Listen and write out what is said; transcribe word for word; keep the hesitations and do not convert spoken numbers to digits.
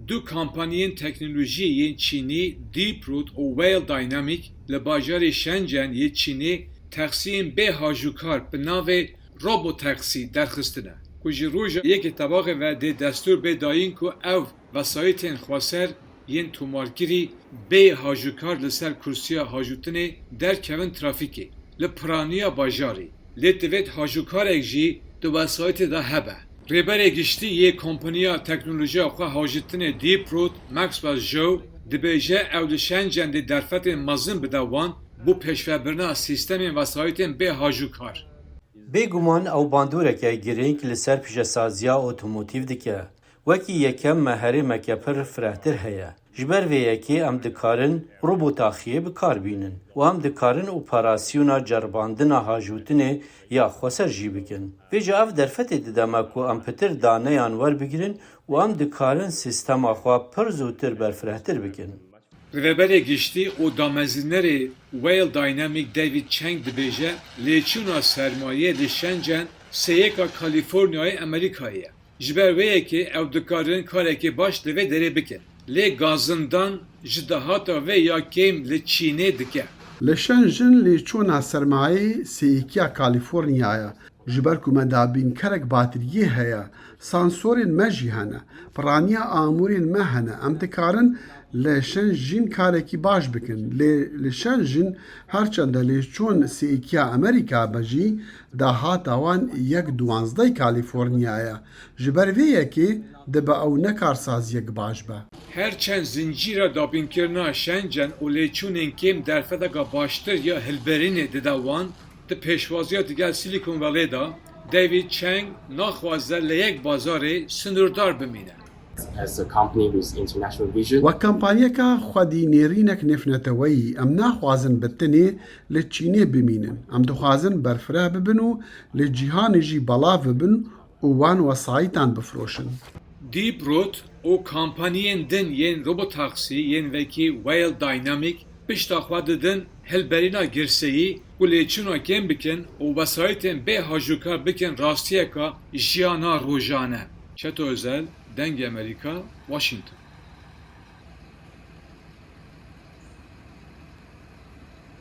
Du kampaniyên teknolojiyê yên Çînî Deep Root û Whale Dynamic li bajarê Shenzhen yê Çînê taksiyên bê hajûkar bi navê robotaksî derxistine, ku ji roja yekê Tebaxê ve dê destûr bê dayîn ku ev vesayîtên xweser yên tomarkirî bê hajûkar li ser kursiya hajûtinê derkevin trafîkê li piraniya bajarê. Lê divêt hajûkarek jî di wesayîtê de hebe. Rêberê giştî yê kompaniya teknolojiya xwe hajîtinê Deep Root, Maxwell Zhou, dibêje ew li Shenzhen dê derfetên mezin bide wan bo pêşvebirina sîstemên vesayîtên bê hajûkar. Bêguman ew bandoreke girîng li ser pîjesaziya otomotîv dike. Wekî yekem me herêmeke pir firehtir heye. Ji ber vê yekê em dikarin robotaxiyê bi kar bînin û em dikarin operasyona ceribandina hajûtinê ya xweser jî bikin. Vêca ev derfetê dide me ku em pitir daneyan werbigirin û em dikarin sîstema xwe pir zûtir berfirehtir bikin. Rêveberê Giştî û damezrînerê Whale Dynamic David Chang dibêje, lêçûna sermayeyê li Shenzhen sêyeka Kalîforniyayê Amerîkayê ye. Ji ber wê yekê ew dikarin karekî baş li vê derê bikin. Lê gazindan ji dahata vê ya kêm li Çînê dike. Li Shenzhen lêçûna sermayeyê sêyîkiya Kalîforniyayê ye. Ji ber ku me dabînkerek batiriyê heye, sansorên me jî hene, piraniya amûrên me hene, em dikarin li Shenzhen karekî baş bikin. Lê li Shenzhen her çende lêçûn sêyîkiya Amerîka be jî, dahata wan yek duwanzdeh Kalîforniya ye. Ji ber vê yekê dibe ew ne karsaziyek baş be. Her çend zincîra dabînkirina Shenzhen û lêçûnên kêm derfeteka baştir ya hilberînê dide wan, di pêşwaziya digel Silicon Valley de, David Chang naxwaze li yek bazarê sinûrdar bimîne. As a company with international vision. Wek kampaniyeka xwedî nêrînek nêvneteweyî, em naxwazin bi tenê li Çînê bimînin. Em dixwazin berfireh bibin û li cîhanê jî belav bibin û wan wesayîtan bifiroşin. Deep Root û kampaniyên din yên robotaksî yên wekî Whale Dynamic pişta xwe didin hilberîna girseyî ku lêçûna kêm bikin û wesayîtên bê hajûkar bikin rastiyeka jiyana rojane. Çeto Özel, Dengê Amerîka, Washington.